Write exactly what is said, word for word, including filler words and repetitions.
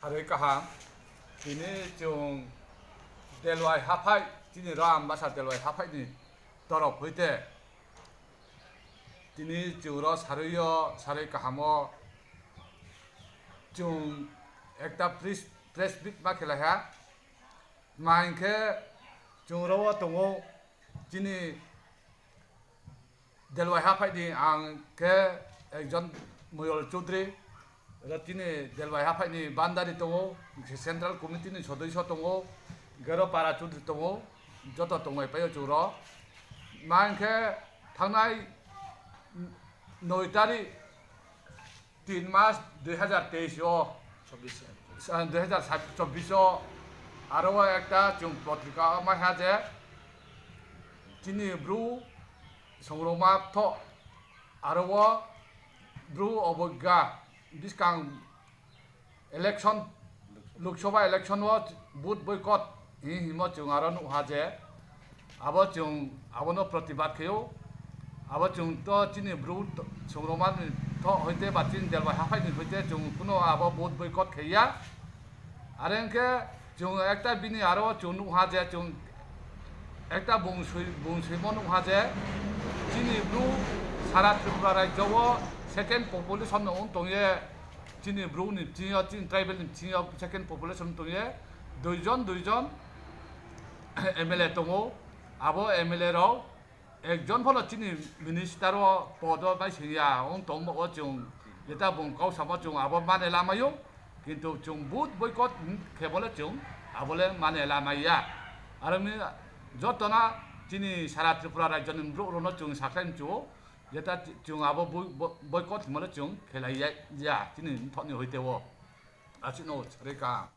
Harwi kaham, tini chwng Delwai haphai, chini Ram Basa Delwai haphaini torop hoite tini chwng ro sarwi o, sarwi kaham o chwng ekta press, press meet ma khelai ha. Ma hinkhe chwng ro o tongo chini Delwai haphaini ang khe ekjon Moyol Chaudhary, oro chini Delwai haphaini bandari tongo, Central Committee ni sodosyo tongo, Gero Para Chaudhary tongo, joto tongbai paio chwng ro. Ma hinkhe thangnai noi tarik tin mas dui hazar teis o, Chobbish. Ah, dui hazar chobbish o aro o ekta chwng potrika o mai ha je chini bru songroma tho aro o bru obogya biskang election, Lok Sabha election o vote boycott hi himo chwng aro nukha je abo chwng abono protibad khaio. Abo chwng to chini bru to-, songroma ni tho hoite ba chini Delwai haphaini hoite chwng kuno abo vote boycott khaiya. Are hwnkhe chwng ekta bini aro chwng nukha je chwng ekta bung swi-, bung swimo nukha je chini bru sara Tripura rajyo o second population no wng tongye. Chini bru ni bisingo, chini tribal ni bisingo second population tongye, duijon, duijon M L A tongo. Abo M L A rok ekjon phano chini minister o pod o bai singya, wng tongmo o chwng jeta bung kau samo chwng abo mane lamaio, kintu chwng vote boycott khe bole chwng abole mane lamaiya. Aro mi jotona chini sara Tripura rajyo ni borok rok no chwng sakhlai mchu o, jeta chwng abo boi-, bo-, boycott himale chwng khelai ya, ya, chini thokni hoite o. Asino reka.